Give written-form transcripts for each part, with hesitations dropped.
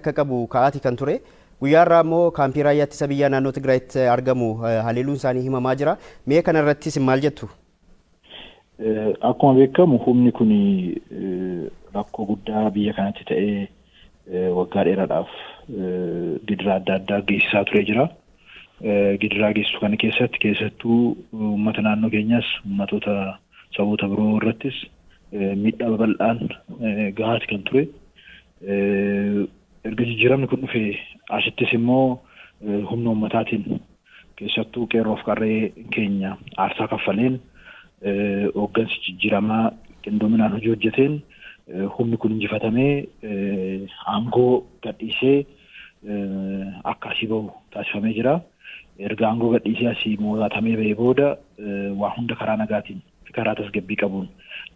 Akka qabu ka'aati kan ture. Guyyaa irraa immoo kaampii raayyaa ittisa biyyaa naannoo Tigraayitti argamu haleeluun isaanii himamaa jira. Mee kana irrattis maal jettu? Akkuma beekamu humni kun rakkoo guddaa biyya kanatti ta'ee waggaa dheeraadhaaf gidiraa adda addaa geessisaa ture jira. Gidiraa geessisu kana keessatti keessattuu uummata naannoo keenyas uummatoota saboota biroo irrattis miidhaa babal'aan gahaati kan ture. Erga jijjiiramni kun dhufe asittis immoo humna uummataatiin keessattuu qeerroof qarree keenya aarsaa kaffaleen, hooggansi jijjiiramaa qindoominaan hojii hojjeteen humni kun injifatamee aangoo gadhiisee akka asii bahu taasifamee jira. Erga aangoo gadhiisee asii mo'atamee bahee booda waa hunda karaa nagaatiin fi karaa tasgabbii qabuun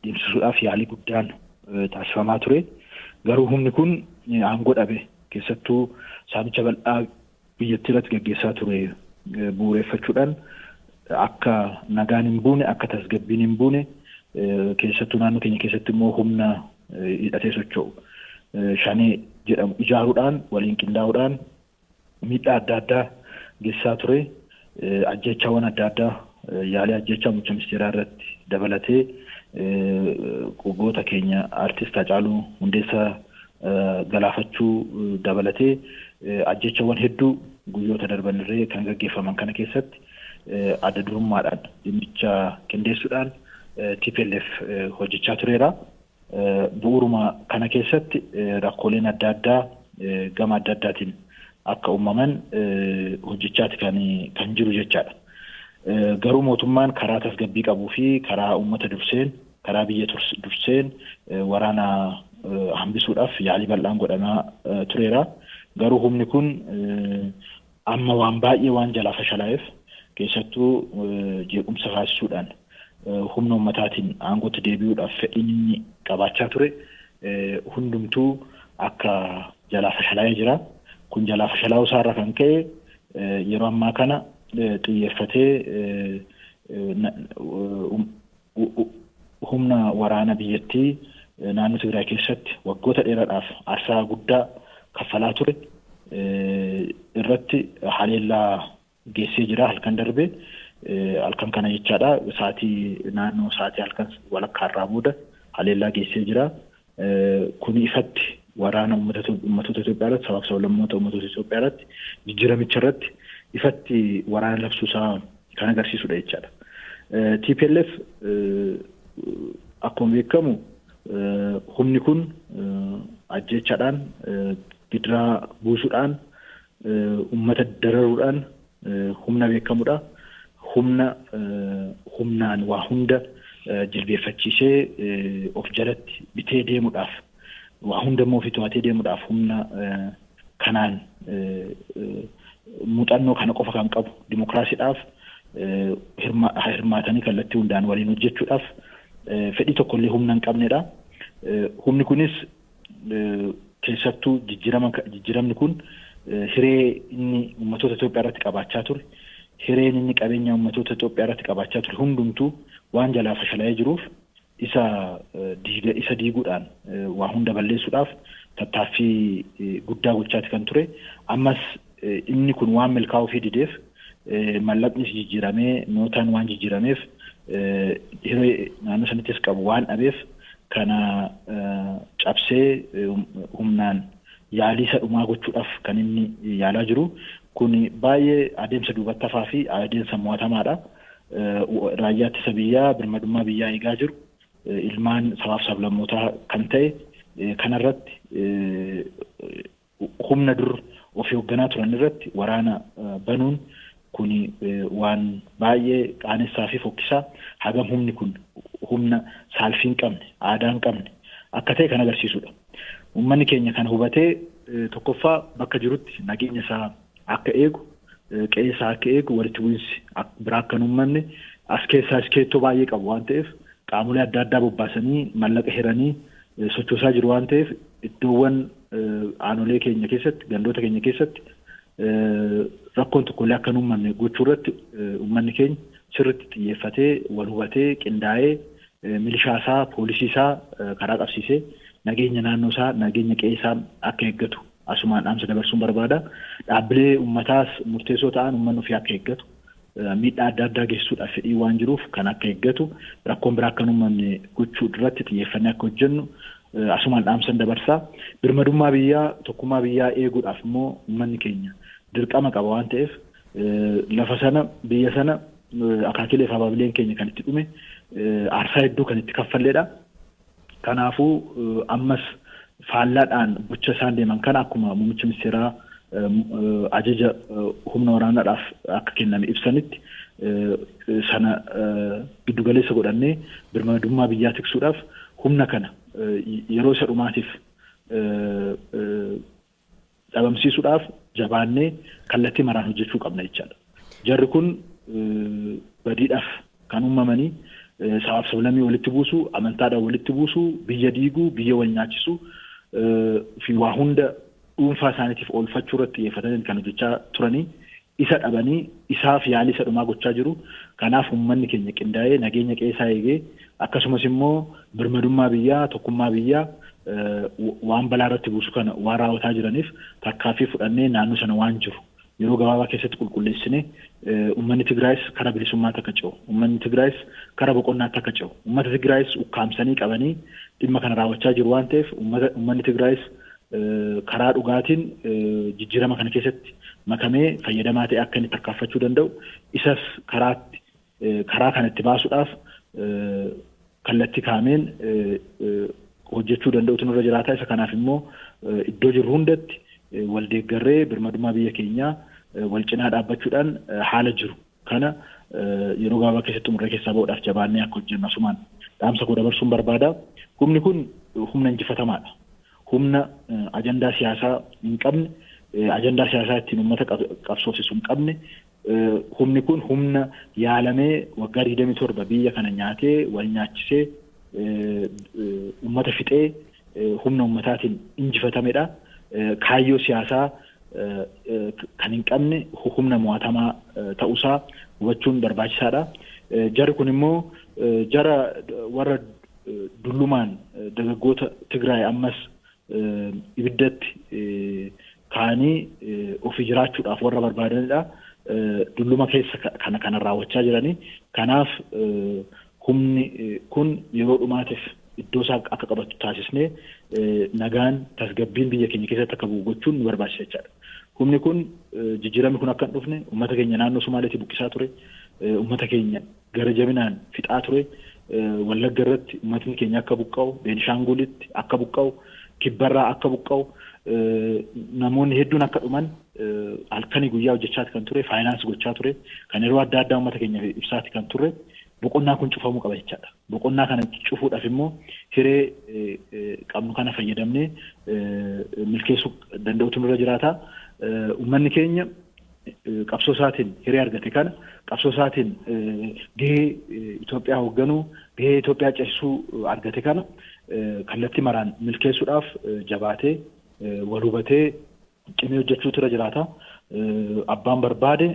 deemsisuudhaaf yaalii guddaan taasifamaa ture. Garuu humni kun aangoo dhabe, keessattuu saamicha bal'aa biyyattii irratti gaggeessaa ture bu'uureffachuudhaan akka nagaan hin buune, akka tasgabbiin hin buune, keessattuu naannoo keenya keessatti immoo humna hidhatee socho'u Shanee jedhamu ijaaruudhaan waliin qindaa'uudhaan miidhaa adda addaa geessisaa ture. Ajjeechaawwan adda addaa, yaalii ajjeechaa muummicha ministeeraa irratti dabalatee, goota keenya Artist Hacaaluu Hundeessaa galaafachuu dabalatee, ajjeechaawwan hedduu guyyoota darban irree kan gaggeeffaman kana keessatti adda durummaadhaan dhimmicha qindeessuudhaan TPLF hojjechaa tureera. Bu'uuruma kana keessatti rakkooleen adda addaa gama adda addaatiin akka uumaman hojjechaati kan jiru jechaadha. Garuu mootummaan karaa tasgabbii qabuu fi karaa uummata durseen, karaa biyya durseen waraana hambisuudhaaf yaalii bal'aan godhamaa tureera. Garuu humni kun amma waan baay'ee waan jalaa fashalaa'eef, keessattuu jeequmsa kaasisuudhaan humna uummataatiin aangootti deebi'uudhaaf fedhiin inni qabaachaa ture hundumtuu akka jalaa fashalaa'ee jira. Kun jalaa fashalaa'uu isaarra kan ka'e yeroo ammaa kana xiyyeeffatee humna waraana biyyattii naannoo Tigraay keessatti waggoota dheeraadhaaf aarsaa guddaa kaffalaa ture irratti haleellaa geessee jira halkan darbe. Halkan kana jechaadha, sa'aatii naannoo sa'aatii halkan walakkaarraa booda haleellaa geessee jira. Kuni ifatti waraana uummattoota Itoophiyaa irratti, sabaaf sablammoota uummattoota Itoophiyaa irratti, jijjiiramicha irratti ifatti waraana labsuusaa kan agarsiisudha jechaadha. TPLF akkuma beekamu humni kun ajjeechaadhaan, gidiraa buusuudhaan, uummata dararuudhaan humna beekamudha. Humna humnaan waa hunda jilbeeffachiisee of jalatti bitee deemuudhaaf, waa hunda immoo ofii to'atee deemuudhaaf, humna kanaan muuxannoo kana qofa kan qabu, dimokiraasiidhaaf hirmaatanii kallattii hundaan waliin hojjechuudhaaf fedhii tokkollee humna hin qabnedha. Humni kunis keessattuu jijjiiramni kun hiree inni uummattoota Itoophiyaa irratti qabaachaa ture, hireen inni qabeenya uummattoota Itoophiyaa irratti qabaachaa ture hundumtuu waan jalaa fashalaa'ee jiruuf isa diiguudhaan waa hunda balleessuudhaaf tattaaffii guddaa gochaati kan ture. Ammas inni kun waan milkaa'uu fi dideef, mallaqnis jijjiiramee nootaan waan jijjiirameef, hiree naannoo sanattis qabu waan dhabeef, kana cabsee humnaan yaalii isa dhumaa gochuudhaaf kan inni yaalaa jiru. Kun baay'ee adeemsa duubatti hafaa fi adeemsa mo'atamaadha. Raayyaa ittisa biyyaa birmadummaa biyyaa eegaa jiru, ilmaan sabaaf sablammootaa kan ta'e kanarratti, humna dur ofii hoogganaa turan irratti waraana banuun kun waan baay'ee qaanessaa fi fokkisaa, hagam humni kun humna saalfii hin qabne, aadaa hin qabne akka ta'e kan agarsiisudha. Uummanni keenya kana hubatee tokkoffaa bakka jirutti nageenya isaa akka eegu, qe'ee isaa akka eegu, walitti bu'iinsi biraa akka hin uumamne, as keessaa iskeettoo baay'ee qabu waan ta'eef qaamolee adda addaa bobbaasanii mallaqa hiranii sochoosaa jiru waan ta'eef, iddoowwan aanolee keenya keessatti, gandoota keenya keessatti rakkoon tokkollee akka hin uumamne gochuu irratti uummanni keenya sirriitti xiyyeeffatee, wal hubatee, qindaa'ee, milishaa isaa, poolisii isaa karaa qabsiisee nageenya naannoo isaa, nageenya qe'ee isaa akka eeggatu asumaan dhaamsa dabarsuun barbaada. Dhaabbilee uummataas murteessoo ta'an uummanni ofii akka eeggatu, miidhaa adda addaa geessuudhaaf fedhii waan jiruuf kan akka eeggatu, rakkoon biraa akka hin uumamne gochuu irratti xiyyeeffannee akka hojjennu asumaan dhaamsan dabarsaa. Birmadummaa biyyaa, tokkummaa biyyaa eeguudhaaf immoo uummanni keenya dirqama qaba waan ta'eef, lafa sana, biyya sana akaakilee fi abaabileen keenya kan itti dhume, aarsaa hedduu kan itti kaffalleedha. Kanaafuu ammas faallaadhaan gocha isaan deeman kana akkuma muummicha ministeeraa ajaja humna waraanaadhaaf akka kenname ibsanitti sana giddugaleessa godhannee birmadummaa biyyaa tiksuudhaaf humna kana yeroo isa dhumaatiif dhabamsiisuudhaaf jabaannee kallattii maraan hojjechuu qabna jechaadha. Jarri kun badiidhaaf kan uumamanii sabaaf sablammii walitti buusuu, amantaadhaan walitti buusuu, biyya diiguu, biyya wal nyaachisuu fi waa hunda dhuunfaa isaaniitiif oolfachuu irratti xiyyeeffatanii kan hojjechaa turanii isa dhabanii isaaf yaalii isa dhumaa gochaa jiru. Kanaaf uummanni keenya qindaa'ee nageenya qe'ee eegee akkasumas immoo birmadummaa biyyaa, tokkummaa biyyaa waan balaa irratti buusu kana waan raawwataa jiraniif tarkaanfii fudhannee naannoo sana waan jiru yeroo gabaabaa keessatti qulqulleessinee uummanni Tigraayis karaa bilisummaatti akka ce'u, uummanni Tigraayis karaa boqonnaatti akka ce'u, uummata Tigraayis ukkaamsanii qabanii dhimma kana raawwachaa jiru waan ta'eef uummanni Tigraayis karaa dhugaatiin jijjiirama kana keessatti makamee fayyadamaa ta'e akka inni tarkaanfachuu danda'u isas karaa kanatti baasuudhaaf kallattii kaa'ameen hojjechuu danda'utu nurra jiraata. Isa kanaaf immoo iddoo jirru hundatti wal deeggarree birmadummaa biyya keenyaa wal cinaa dhaabbachuudhaan haala jiru kana yeroo gabaabaa keessatti xumurree keessaa ba'uudhaaf jabaannee akka hojjennu asumaan dhaamsa koo dabarsuun barbaada. Humni kun humna injifatamaadha. Humna ajandaa siyaasaa hin qabne, ajandaa siyaasaa ittiin uummata qabsoofsisu hin qabne, humni kun humna yaalamee waggaa 27 biyya kana nyaatee wal nyaachisee uummata fixee humna uummataatiin injifatamedha. Kaayyoo siyaasaa kan hin qabne humna mo'atamaa ta'uusaa hubachuun barbaachisaadha. Jarri kun immoo jara warra dullumaan dargaggoota Tigraay ammas ibiddatti kaa'anii ofii jiraachuudhaaf warra barbaadanidha. Dulluma keessa kana raawwachaa jiranii. Kanaaf humni kun yeroo dhumaatiif iddoo isaa akka qabatu taasisnee nagaan tasgabbiin biyya keenya keessatti akka bu'u gochuun nu barbaachisa jechaadha. Humni kun jijjiiramni kun akka hin dhufne uummata keenya naannoo Somaaleetii buqqisaa ture, uummata keenya gara jabinaan fixaa ture, Wallagga irratti uummatni keenya akka buqqa'u, Beenishaangulitti akka buqqa'u, Kibbarraa akka buqqa'u, namoonni hedduun akka dhuman halkanii guyyaa hojjechaati kan ture, faayinaansi gochaa ture, kan yeroo adda addaa uummata keenya ibsaati kan ture. Boqonnaa kun cufamuu qaba jechaadha. Boqonnaa kana cufuudhaaf immoo hiree qabnu kana fayyadamnee milkeessuu danda'utu nurra jiraata. Uummanni keenya qabsoo isaatiin hiree argate kana qabsoo isaatiin gahee Itoophiyaa hoogganuu, gahee Itoophiyaa ceesisuu argate kana kallattii maraan milkeessuudhaaf jabaatee wal hubatee cimee hojjechuutu irra jiraata. Abbaan barbaade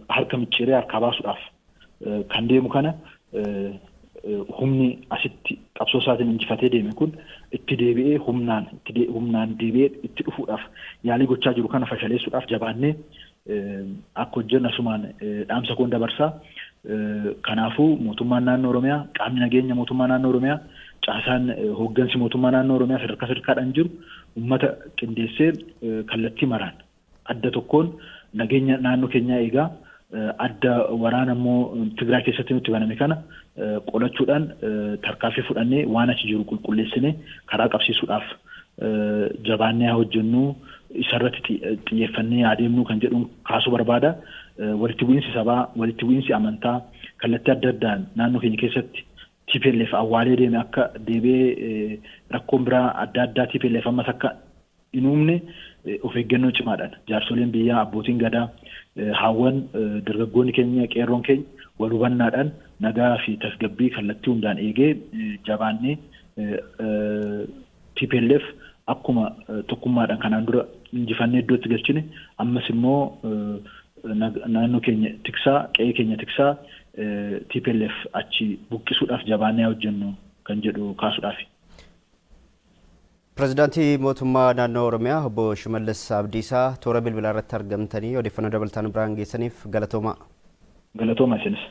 harka micciiree harkaa baasuudhaaf kan deemu kana humni asitti qabsoo isaatiin injifatee deeme kun itti deebi'ee humnaan deebi'ee itti dhufuudhaaf yaalii gochaa jiru kana fashaleessuudhaaf jabaannee akka hojjennu asumaan dhaamsa koon dabarsaa. Kanaafuu mootummaan naannoo Oromiyaa, qaamni nageenya mootummaa naannoo Oromiyaa, caasaan hooggansi mootummaa naannoo Oromiyaa sadarkaa sadarkaadhaan jiru uummata qindeessee kallattii maraan adda tokkoon nageenya naannoo keenyaa eegaa, adda waraana immoo Tigraay keessatti nutti baname kana qolachuudhaan tarkaanfii fudhannee waan achi jiru qulqulleessinee karaa qabsiisuudhaaf jabaannee haa hojjennu, isarratti xiyyeeffannee adeemnuu kan jedhuun kaasuu barbaada. Walitti bu'iinsi sabaa, walitti bu'iinsi amantaa kallattii adda addaan naannoo keenya keessatti TPLF awwaalee deeme akka deebi'ee rakkoon biraa adda addaa TPLF ammas akka hin uumne of eeggannoo cimaadhaan jaarsoleen biyyaa, abbootiin gadaa, haawwan, dargaggoonni keenya, qeerroon keenya wal hubannaadhaan nagaa fi tasgabbii kallattii hundaan eegee jabaannee TPLF akkuma tokkummaadhaan kanaan dura injifannee iddootti galchine ammas immoo naannoo keenya tiksaa, qe'ee keenya tiksaa TPLF achi buqqisuudhaaf jabaannee hojjennu kan jedhu kaasuudhaaf. Pireezidaantii mootummaa naannoo Oromiyaa obbo Shimallis Abdiisaa, toora bilbilaa irratti argamtanii odeeffannoo dabalataan biraan geessaniif galatooma. Galatooma isinis.